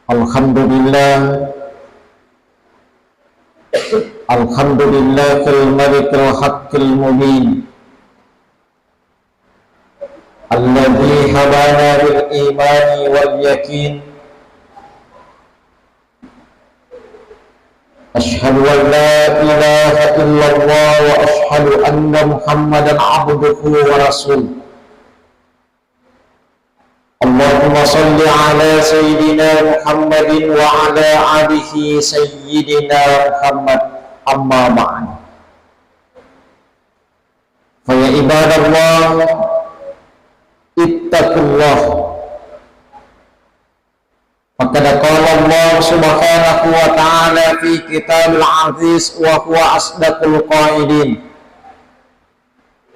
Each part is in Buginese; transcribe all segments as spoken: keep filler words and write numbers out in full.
الحمد لله. الحمد لله الملك الحق المبين، الذي هدانا بالإيمان واليقين. أشهد أن لا إله إلا الله وأشهد أن محمدا عبده ورسوله. اللهم صل على سيدنا محمد وعلى آله سيدنا محمد. أما بعد. فيا عباد الله، اتقوا الله. فقد قال الله سبحانه وتعالى في كتاب العزيز وهو أصدق القائلين: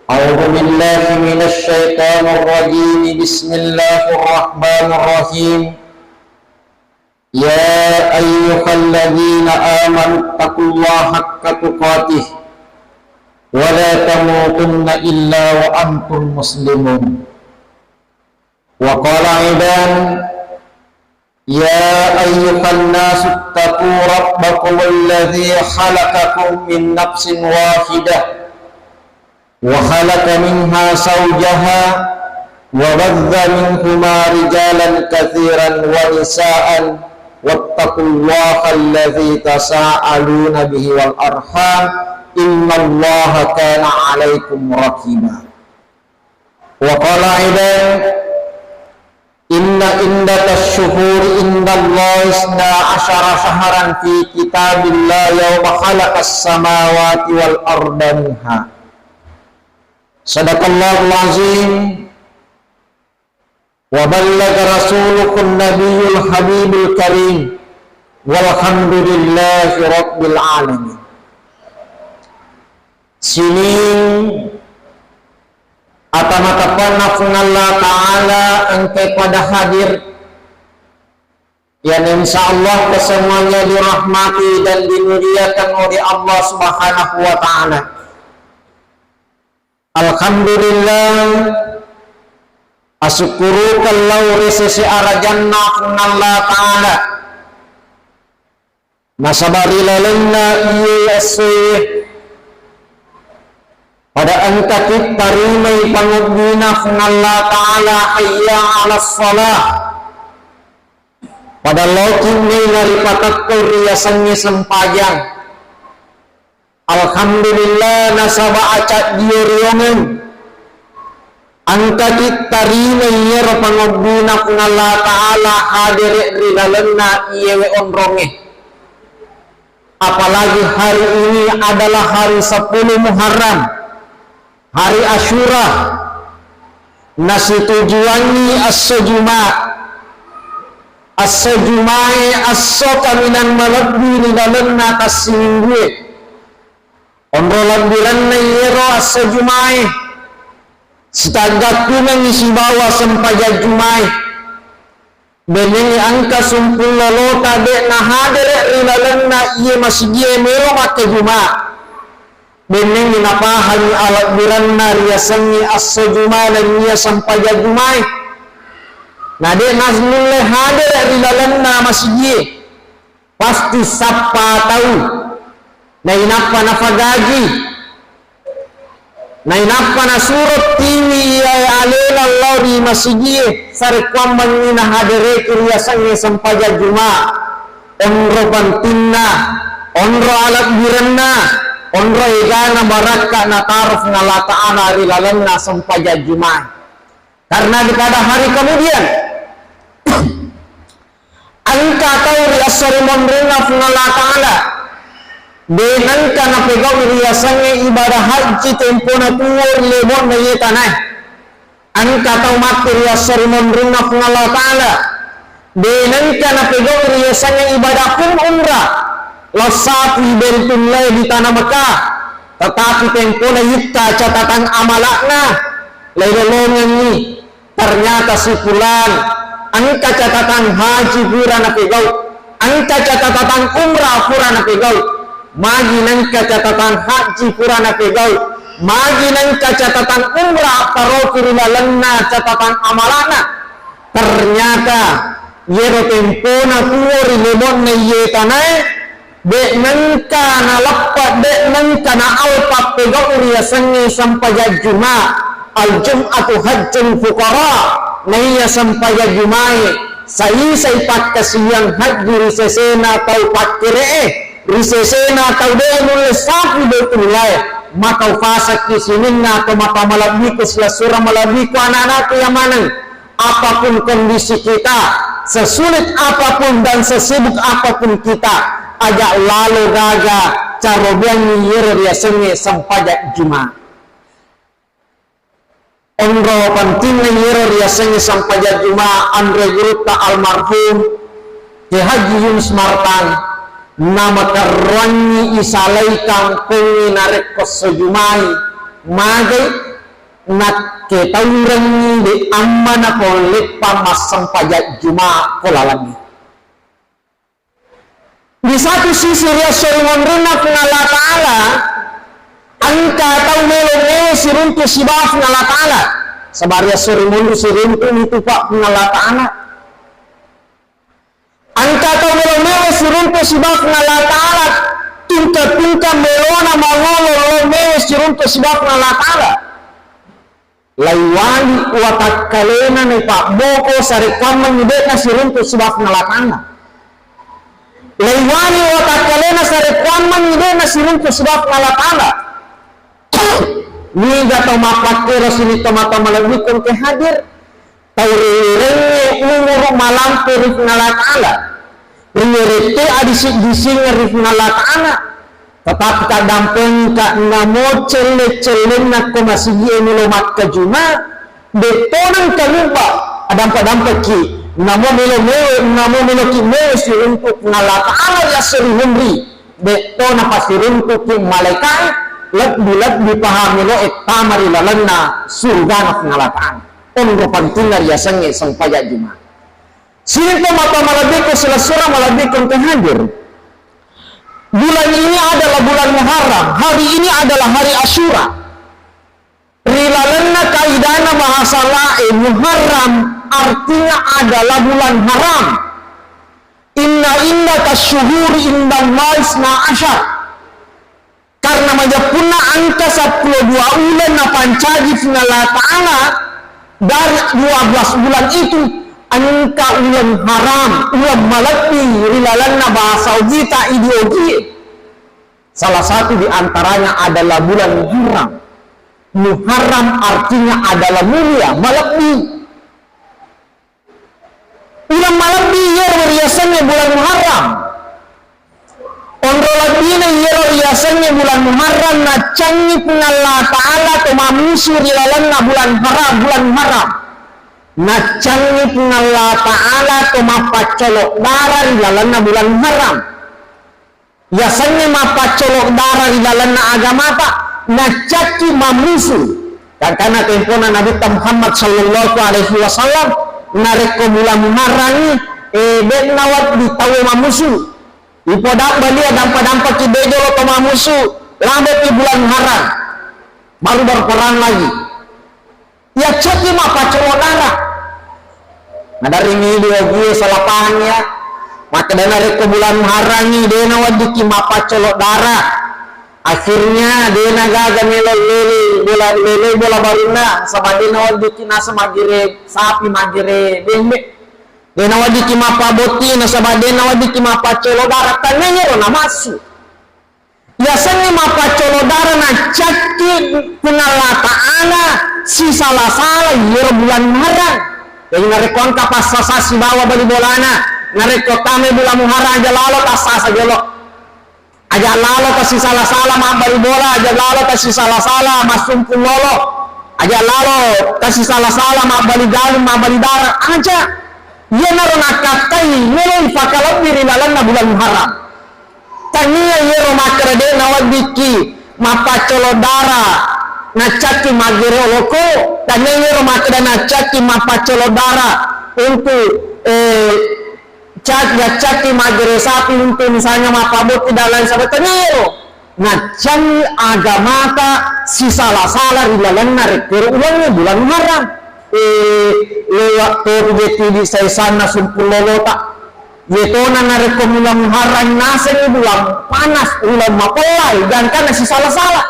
أعوذ بالله من الشيطان الرجيم. بسم الله الرحمن الرحيم. يا أيها الذين آمنوا اتقوا الله حق تقاته ولا تموتن إلا وأنتم مسلمون. وقال أيضا: يا أيها الناس اتقوا ربكم الذي خلقكم من نفس واحدة وخلق منها زوجها وبث منهما رجالا كثيرا ونساء واتقوا الله الذي تساءلون به والأرحام إن الله كان عليكم رقيبا. وقال أيضا: إن عدة الشهور عند الله اثنا عشر شهرا في كتاب الله يوم خلق السماوات والأرض منها. صدق الله العظيم وبلغ رسوله النبي الحبيب الكريم والحمد لله رب العالمين. Sining ata-matapanna Puang Allah Ta'ala engka pada hadir, yang insya Allah kesemuanya dirahmati dan dimuliakan oleh Allah Subhanahu wa Ta'ala. Alhamdulillah, asukkurukan lao ri sese arajanna Puang Allah Ta'ala. Nasaba ri lalenna iye essoe pada engkaki tarimai pangobbina Puang Allah Ta'ala, hayya 'alas shalah. Pada loki mena ripatekkoi riasengnge sempajang. Alhamdulillah, nasaba acaddio riongeng. Engkaki tarimai iyaro pangobbina Puang Allah Ta'ala hadere ri lalenna iyewe onrongnge. Apalagi hari ini adalah hari sepuluh Muharram, hari Asyura, nasitujuangngi esso Juma. Esso Jumae esso kaminang malebbi ri lalenna tassiminggue. Onro labbirenna iyero esso Jumae, sitaggattungengngi sibawa sempajang Jumae. Bennengngi engka sumpung lolota de' nahadere ri lalenna iye masigie melo makkajuma. Bennengngi napahangngi alebbirenna riasengnge esso Juma nennia sempajang Jumae. Na de' nanulle hadere ri lalenna masigie. Pasti sappa tau, nainappa nafagaji, nainappa nasuro tiwi iyae alena lao ri masigie, sarekkuammengngi nahadereki riasengnge sempajang Juma, onro pentinna, onro alebbirenna, onro egana barakka nataro Puang Allah Ta'ala ri lalenna sempajang Juma. Karena di pada hari kemudian, engka tau ri esso ri monrinna Puang Allah Ta'ala, de' nengka napegau riasengnge ibadah haji tempona tuo ri lebonna iye tanae. Engka tau matti ri esso ri monrinna Puang Allah Ta'ala, de' nengka napegau riasengnge ibadah pun umrah, lao sapui Baitullahi di tanah Mekah, tetapi tempona itta catatang amala'na, lailolongengngi. Ternyata si fulan engka catatang haji pura napegau, engka catatang umrah pura napegau, magi nengka catatang haji pura napegau, magi nengka catatang umrah taroki ri lalenna catatang amalana. Ternyata Iyaro tempona tuwo ri lebo'na iye tanae, de' nengka naleppa, de' nengka naalpa pegau riasengnge sempajang Juma, al-jum'atu hajjul fuqara, naiya sempajang Jumae saisai pakkasiwiang hajji ri sesena tau pakkere'e, ri sesena tau de' nulle sapi Baitullae, maka ufasakki sininna tomatoa malebbiku, silessureng malebbiku, anak-anakku iya maneng. Apapun kondisi kita, sesulit apapun dan sesibuk apapun kita, aja' lalo gaga carobeangngi iyero riasengnge sempajang Juma. Onro pentinna iyero riasengnge sempajang Juma, anre gurutta almarhum Kiai Haji Yunus Martang, namakerroangngi isalaikang kongngi narekko esso Jumai, magai nakketaurengngi de' ammana ko leppa massempajang Juma ko lalengnge. Di satu sisi, ri esso rimonrinna Puang Allah Ta'ala, engka tau melo mewe siruntu sibawa Puang Allah Ta'ala. Saba' ri esso rimonri siruntu nitu pa Puang Allah Ta'ala. Engka tau melo mewe siruntu sibawa Puang Allah Ta'ala, tungka-tungka melona mangolo lo mewe siruntu sibawa Puang Allah Ta'ala. Laiwali watakkalena naipabboko sarekkuammengngi de'na siruntu sibawa Puang Allah Ta'ala. Laiwali watakkalena sarekkuammengngi de'na siruntu sibawa Puang Allah Ta'ala. Niga tau mappakkero sining tomatoa malebbiku engka hadir. Tau riwerengnge umuru malampe ri Puang Allah Ta'ala. Riwerette adising-disingeng ri Puang Allah Ta'ala. Tetapi taddampengka namo celle-cellenna ko masigie melo makkajuma, de' tonang kanubba, adampa-dampaki, namo melo mewe, namo meloki mewe siruntu Puang Allah Ta'ala ri esso rihunri, de' tona pasiruntuki malaikae, lebbi-lebbi paha meloe tama ri lalenna surugana Puang Allah Ta'ala. Onro pentinna riasengnge sempajang Juma. Sining tomatoa malebbiku, silessureng malebbiku engka hadir. Bulan ini adalah bulan Muharram. Hari ini adalah hari Asyura. Ri lalenna kaidana bahasa lae, Muharram artinya adalah bulan haram. Inna iddatasyuhuri indallahi isna asyar. Karena majeppunna engka seppulo dua uleng napancaji Puang Allah Ta'ala, dari dua belas bulan itu engka uleng haram, uleng malebbi ri lalenna bahasa ogita idi ogie. Salah satu di antaranya adalah bulan Muharram. Muharram artinya adalah mulia, malebbi. Uleng malebbi iyaro riasengnge bulan Muharram. Onro lebbina iyaro riasengnge bulan Muharram, naccangngi Puang Allah Ta'ala to mamusu ri lalenna bulan haram, bulan Muharram. Naccangngi Puang Allah Ta'ala to mappaccolo dara ri lalenna bulan Muharram. Yasengnge mappaccolo dara ri lalenna agamata, naccakki mammusu. Gangkanna tempona Nabitta Muhammad sallallahu alaihi wasallam, narekko bulan Muharrangngi, eh, de'na wedding tauwe mammusu. Ipodabbalia dampa-dampaki de jolo to mammusu, labe'ki bulan Muharram. Baru berperang lagi. Yaccaki mappaccolo dara. Maderri milu ogie salapahang ya. Makkedana rekko bulan Muharrangngi de naweddikki mappaccolo dara. Akhirnya de nagaga melo lele bola, lele bola barunna, saba de naweddikki naseng maggere sapi, maggere bembe. De naweddikki mappabotti nasaba de naweddikki mappaccolo dara. Tania iyaro namassu. Yasengnge mappaccolo dara naccakki Puang Allah Ta'ala sisala-sala iyaro bulan Muharram. Jadi narekko engka passasa sibawa bali bolana, narekko tama bulan Muharram aja lalo tassasa jolo. Aja lalo tasisala-sala mabbali bola, aja lalo tasisala-sala massumpu lolo. Aja lalo tasisala-sala mabbali galung, mabbali dara. Aja. Iyanaro nakkattai meloi pakalebbi ri lalenna bulan Muharram. Tania iyaro makkeda de naweddikki mappaccolo dara naccakki maggere oloko, tania iyaro makkeda naccakki mappaccolo dara untuk, eh, cak-, yaccakki maggere sapi untuk misalnya mappabotti dan lain sebagainya, tania iyaro. Naccangi agamata sisala-sala ri lalenna rekkero ulengnge bulan Muharram. lewat topi je tidi saisanna sumpung lolota. Yetona narekko bulan Muharram nasengngi bulan panas, bulan mapellai, gangkanna sisala-sala.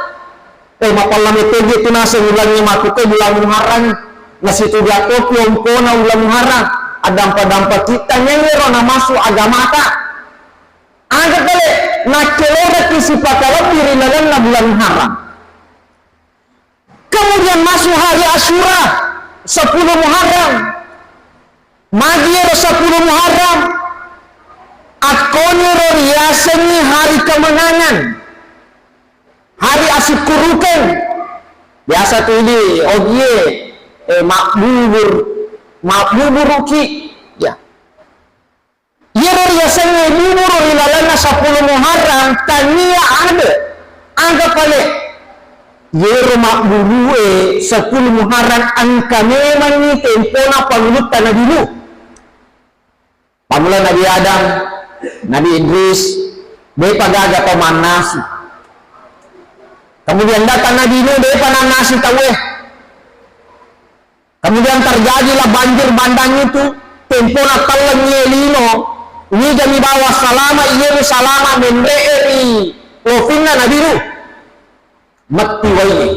Eh, mapella metto je tu naseng bulannya makuke bulan Muharram, nasituju topi ompona bulan Muharram, addampa-dampa kitta nyero namasu agamata. Aga pale nakkeloraki sipakalebbi ri lalenna bulan Muharram. Kemudian masuk hari Asyura, sepuluh Muharram. Magi ero sepuluh Muharram, akkoniro riasengngi hari kemenangan, hari asukkurukeng. Biasa tu idi ogie, eh, mabbubur, mabbuburuki. Ya. Iyaro riasengnge buburu ri lalenna sepuluh Muharram, tania ada. Aga pale, iyaro mabbubue sepuluh Muharram engka memangngi tempona pangulutta Nabi Nuh. Pammula Nabi Adam, Nabi Idris, depa gaga tau mannasu. Kemudian datang Nabi Nuh, depa nannasi tauwe. Kemudian terjadilah banjir bandang itu, tempona telleng iye lino, nigami bawa salama, iye salama menre'e ri lofinna Nabi Nuh. Metti wai'e,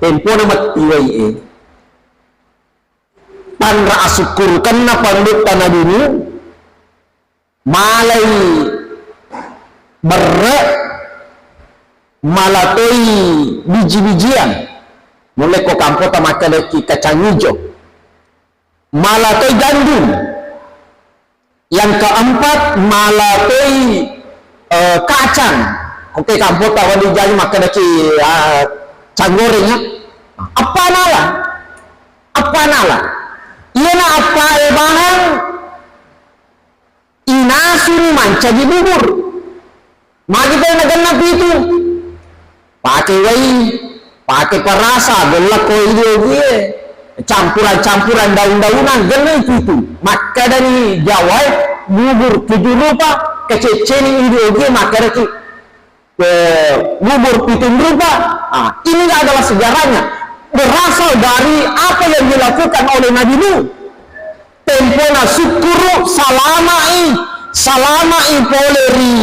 tempona metti wai'e. Tanra asukkurukenna pangulutta Nabi Nuh, malai berre, malatoi biji-bijian. Mulai ko kampota makkedaki kacang hijau. Malatoi gandum. Yang keempat, malatoi, eh, kacang. Oke, kampota wali jadi makkedaki, ah, canggoreng ya. Apa nala? Apa nala? Iyana apa e bahang inasuni mancaji bubur. Magi tau nagenna pitu? Pake wai, pake perasa, gollakko idi ogie, campuran-campuran daun-daunan, gennai pitu. Makkedani Jawae, bubur tujuh rupa, kececceni idi ogie, makkedaki, eh, bubur pitung rupa. Ah, ini adalah sejarahnya. Berasal dari apa yang dilakukan oleh Nabi Nuh. Tempona sukkuru, salama'i, salama'i pole ri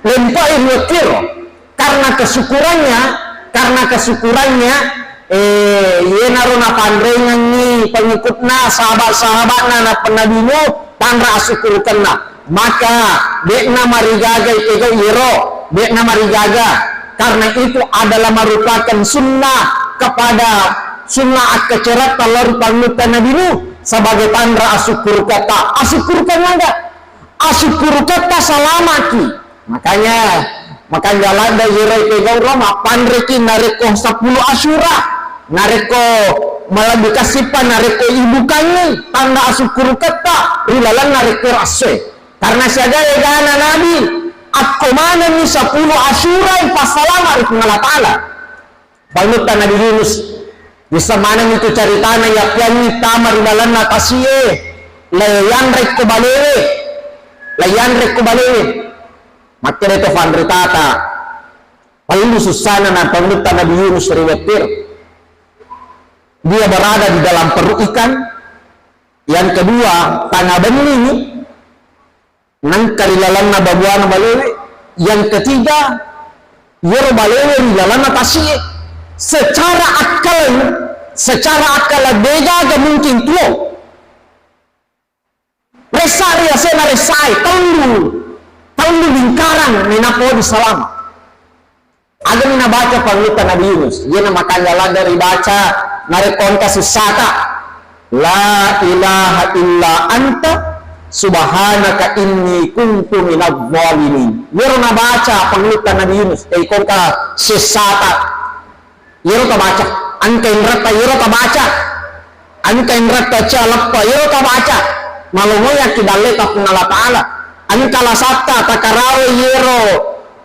lempe'i ri wettiro. Karena kesyukurannya, karena kesyukurannya, eh, iyenaro napanrengengngi pengikutna, sahabat-sahabatna, na-, Nabi Nuh, tanra asukkurukenna. Maka, de'na marigaga ipegau iyero, de'na marigaga. Karena itu adalah merupakan sunnah kepada sunnah akkaceratta lao ri pangulutta Nabi Nuh sebagai tanra asukkuruketta. Asukkurukeng aga? Asukkuruketta salamaki. Makanya, makanja ladde iyero ipegau ro mappanreki narekko sepuluh Asyura, narekko malebbi kasippa narekko ibukangngi tanra asukkuruketta ri lalenna rekko assoe. Karena siaga egana Nabi, akko manenni sepuluh Asyura passalama ri Puang Allah Ta'ala. Pangulutta Nabi Yunus, bisa maneng itu caritana yappiangngi tama ri lalenna tasie, layanrekko balewe, layanrekko balewe. Makkeda to fanritata, pallu sussana na pangulutta Nabi Yunus ri wettir. Dia berada di dalam perut ikan. Yang kedua, tanga benni ni, nengka ri lalenna babuana balewe. Yang ketiga, iyero balewe ri lalenna tasie. Secara akal, secara akal degaga mungkin tuo. Ressa ri asena ressae, tellu, tellu lingkaran menapodi salama. Agami nabaca pangulutta Nabi Yunus. Iyana makanja ladde ribaca narekko engka sissata. La ilaha illa anta subhanaka inni kuntu minadh dhalimin. Iyero nabaca pangulutta Nabi Yunus. Eh, ko engka sissata. Iyero tabaca. Engka inretta iyero tabaca. Engka inretta ca leppa iyero tabaca. Malomoi akkidalleta Puang Allah Ta'ala. Engka lasatta takarawe iyero,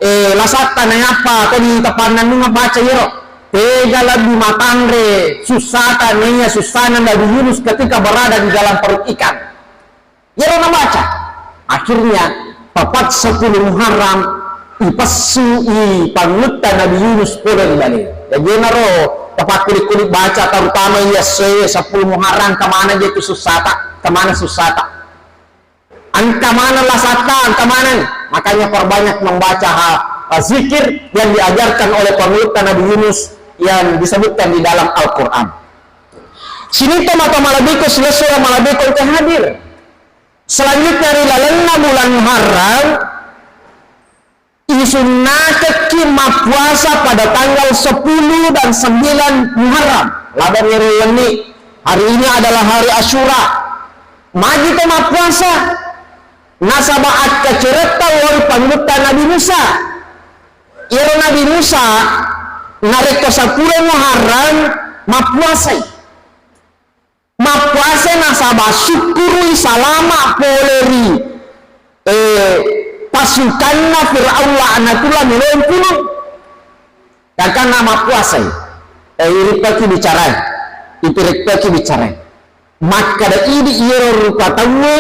eh, lasatta nayappa toni tapannannunga baca iyero. Tega lebbi matanre sussata naiya sussana Nabi Yunus ketika berada di dalam perut ikan. Iyaro nabaca. Akhirnya, tepat sepuluh Muharram, ipessu i pangulutta Nabi Yunus pole ri bale. Jaji, iyanaro Tapakkuli-kuli baca, terutama iya essoe sepuluh Muharram, engka maneng je tu sussata, engka maneng sussata. Engka maneng lasatta, engka maneng. Makanya perbanyak membaca ha-, zikir yang diajarkan oleh pengikut Nabi Yunus yang disebutkan di dalam Al-Quran. Sininna mata malebbiku, silessureng malebbiku engka hadir. Selanjutnya, ri lalenna bulan Muharram, isunnakekki mappuasa pada tanggal sepuluh dan sembilan Muharram. Labe'ni ri wenni, hari ini adalah hari Asyura. Magi to mappuasa? Nasaba akkaceretta lao ri pangulutta Nabi Musa. Iyaro Nabi Musa, narekko sepuluh Muharram, mappuasai. Mappuasai nasaba sukkuru'i salama pole ri, eh, pasukanna Firaun laknatullah, melo mpulung. Gangkanna mappuasai, eh, irippaki bicarai, ipirippaki bicarai. Makkeda idi iyaro rupa tauwe,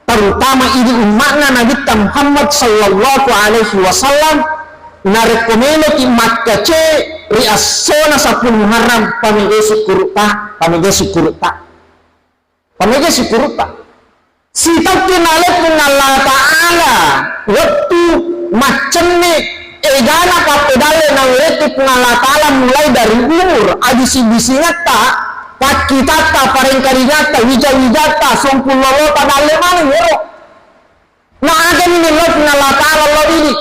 terutama idi umma'na Nabitta Muhammad sallallahu alaihi wasallam, narekko meloki makkece ri essona sepuluh Muharram, pamege sukkuru'ta, pamege sukkuru'ta, pamege sukkuru'ta. Sitokki nalai Puang Allah Ta'ala wettu maccenne egana pappedalle naweretti Puang Allah Ta'ala, mulai dari umur, abisi-bisingetta, pakkitatta, parengkalingatta, wija-wijatta, sompung lolota, dalle maneng ero. Na agani nelloi Puang Allah Ta'ala lao idi.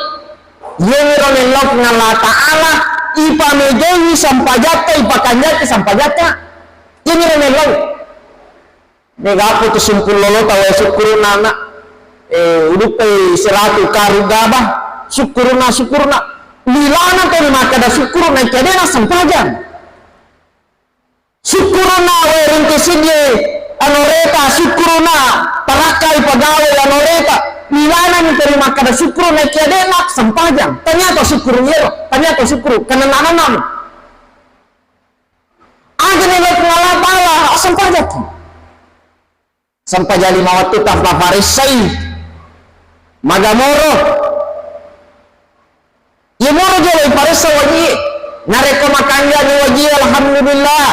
Yeniro nelloi Puang Allah Ta'ala, ipamegaiwi sempajatta, ipakanjaki sempajatta. Yeniro nelloi. Mega tu sumpung lolota wae sukkuru'na, anak. Eh, uduppai seratu karung gabah, sukkuru'na, sukkuru'na. Lilana toni makkeda sukkuru' naikkia de'na sempajang. Sukkuru'na wae ringke siddi anoreta, sukkuru'na tarakkai pegawai anoreta. Lilana mi toni makkeda sukkuru' naikkia de'na sempajang. Tania to sukkuru' iyaro, tania to sukkuru', kenna-nennami. Aga nelloi Puang Allah Ta'ala, assempajakki. Sempajang lima wettu tappa paressai. Magamoro. Iyamoro jolo iparessa wajie. Narekko makanjani wajie, alhamdulillah.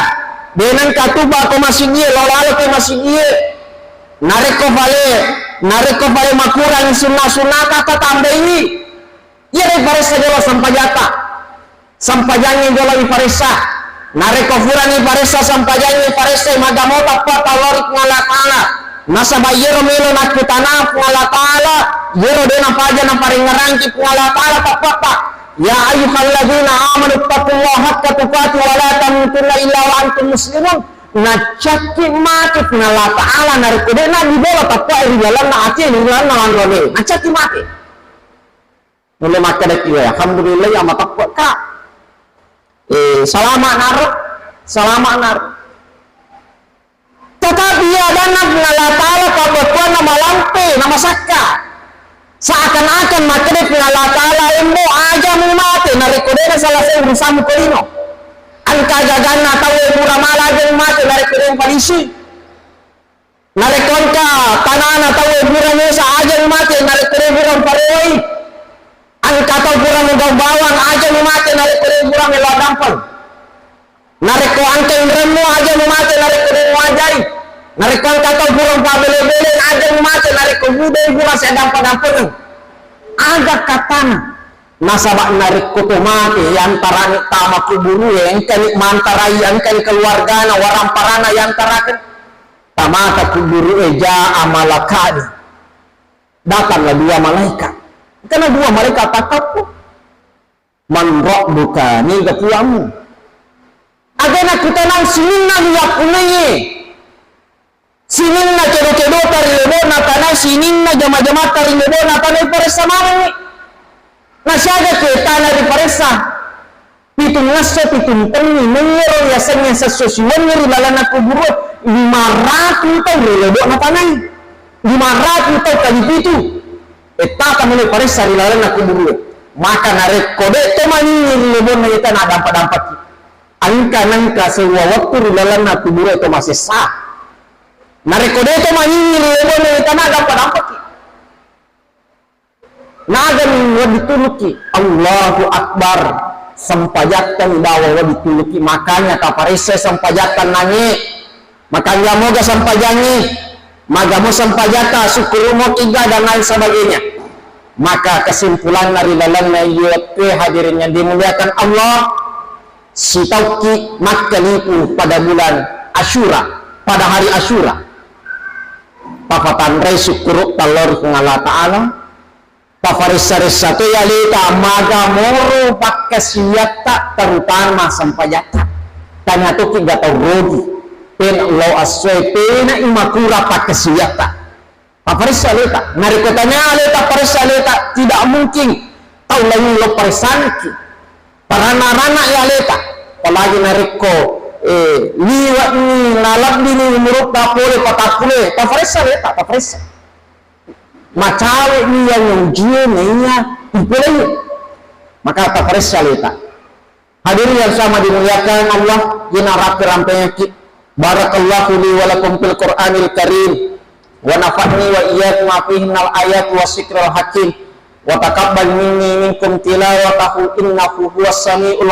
De' nengka tuba ko masigie, lo lalo ko masigie. Narekko fale, narekko fale makurang sunna-sunnata, tatambaiwi. Iyaro iparessa jolo sempajatta. Sempajangnge jolo iparessa. Narekko furani iparessa sempajangnge, iparessai magamota tappa lao ri Puang Allah Ta'ala. Nasaba iyaro melo nakkutana Puang Allah Ta'ala, iyaro de' napaja naparengngerangki Puang Allah Ta'ala tappatta. Ya ayyuhalladzina amanu taqullaha haqqa tuqatih wa la tamutunna illa wa antum muslimun. Nacakki mate Puang Allah Ta'ala narekko de' nabibola tappa ri lalenna ati, ri lalenna lanrone. Nacakki mate. Nulle makkedaki, "Wé, alhamdulillah, iya mateppe'ka. Eh, salama' naro, salama' naro." Tetapi iya adanna Puang Allah Ta'ala pabbettuanna malampe, namasakka. Seakan-akan makkeda Puang Allah Ta'ala, "Embo, aja mumate, narekko de'na selesai urusanmu ko lino. Engka gaganna tauwe pura mala aja mumate, narekko de'na palisi." Narekko engka tanana tauwe pura mesa, aja mumate, narekko de' pura muparewai. Engka tau pura mugau bawang, aja mumate, narekko de' pura melo dampeng. Narekko engka inremmu, aja mumate, narekko de' muajai. Narekko engka tau pura mupabele-bele, aja mumate, narekko de' pura sedampa-dampengeng. Aga katana. Nasaba narekko to mate, yantarani tama kuburue, engkani mantarai, engkani keluargana, waramparana yantarakeng. Tamata kuburu'e, jaa malakani. Datanglah dua malaikat. Karena dua malaikat takkappo. "Man rabbuka?" Niga puammu? Aga nakkutanang sininna liyappunnaiye. Sininna cedo-cedota ri lebo'na tanae, sininna jama-jamata ri lebo'na tanae, paressa manengngi. Nasiaga kuetana riparessa? Pitungngesso, pitung tenni, mennyero riasengnge sesso siwenni ri lalenna kuburu, lima ratu tau ri lebo'na tanae. Lima ratu tau kali pitu. Ettata melo paressa ri lalenna kuburu. Maka narekko de' to maningngi ri lebo'na iye tana, dampa-dampaki. Engka nengka sewwa wettu ri lalenna kuburu to masessa. Narekko de' to maningngi ri lebo'na iye tana, dampa-dampaki. Nagani wedding tulukki, Allahu Akbar. Sempajatta ni bawa wa dituluki, makanya taparessa sempajatta nangi. Makanya moga sempajangi, magamo sempajatta, sukkuru'mo kiga dan lain sebagainya. Maka kesimpulanna ri lalenna iya tue hadirin yang dimuliakan Allah, sitauki makkalipu pada bulan Asyura, pada hari Asyura. Papatanrai sukkuru' tallori Puang Allah Ta'ala, pafaressa-ressa toi aleta, maga moro pakkasiwiatta, terutama sempajatta. Tanya toki ga tau rogi, pena lao assoe, pena imakura pakkasiwiatta. Pafaressa aleta. Narekko tanya aleta, paressa aleta, tidak mungkin tau lain lo paressanki. Parana-rana ya aleta. Apalagi narekko eh, liwa'ni, nalabbini umurutta pole patakkule, pafaressa aleta, pafaressa. Macawe'ni iya ujie naiya ipolei. Maka taparessa aleta. Hadirin yang sama dimuliakan Allah, ina rapi rampengki. Barakallahu li wa lakum fil Qur'anil Karim. Wa nafa'ni wa iyyakum ma fihi minal ayat wa sikrul hakim. Wa taqabbal minni minkum tilawatahu innahu huwas samiul